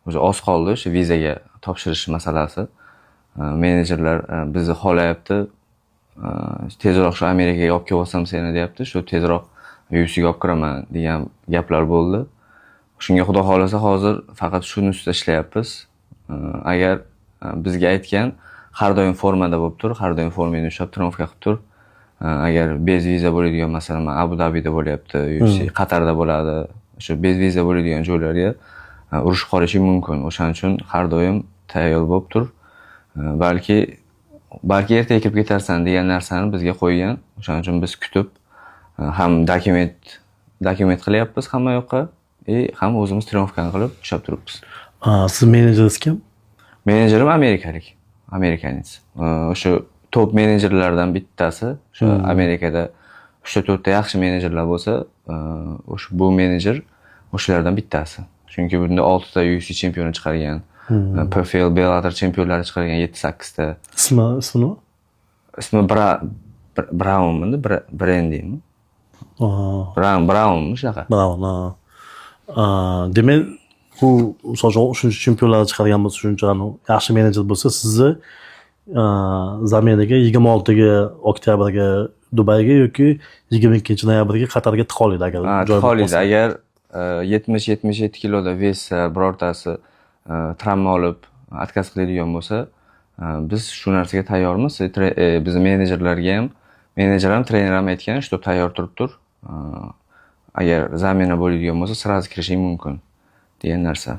Уже oz qoldi o'sha vizaga topshirish masalasi. Menejerlar bizni xohlayapti. Tezroq shu Amerikaga olib kelib olsam seni deyapti. Shu tezroq UFCga olib kiraman degan gaplar bo'ldi. Shunga, xudo xohlasa, hozir faqat shuni ustida ishlayapmiz. Agar bizga aytgan, har doim formada bo'lib tur, har doim formangni ushlab тренировка qilib tur. Agar без viza bo'ladigan, masalan, Abu Dabida bo'lyapti, UFC Qatarda bo'ladi. O'sha без viza bo'ladigan joylarga urushib qolishing mumkin. O'shaning uchun har doim tayyor bo'lib tur. Balki ertaga kirib ketarsan degan narsani bizga qo'ygan. O'shaning uchun biz kutib, ham документ qilyapmiz hamma yoqqa и ham o'zimiz тренировка ni qilib ushlab turibmiz. Siz menejeringiz kim? Menejerim amerikalik, американец. O'sha top menejerlardan bittasi. O'sha Amerikada uchta, to'rtta yaxshi menejerlar bo'lsa, o'sha bu menejer o'shalardan bittasi. Chunki bunda oltita UFC chempioni chiqargan, PFL, Bellator chempionlari chiqargan yetti, sakkizta. Ismi nima? Ismi Braunmidi, Brendimi? Braun, Braunmi, shunaqa. Braun, ha. Demak, bu misol uchun shuncha chempionlarni chiqargan bo'lsa, shuncha yaxshi menejer bo'lsa, sizni замена ga 26 oktyabrga Dubayga yoki 22 noyabrga Qatarga tiqa oladi agar Ha, joy tiqa bo'lib oladi. qolsa. Agar 70-77 kiloda вес birortasi travma olib, отказ qiladigan bo'lsa, biz shu narsaga tayyormiz. Bizni menejerlarga ham, menejer ham, trener ham aytgan, что tayyor turib tur. Agar замена bo'ladigan bo'lsa, сразу kirishing mumkin degan narsa.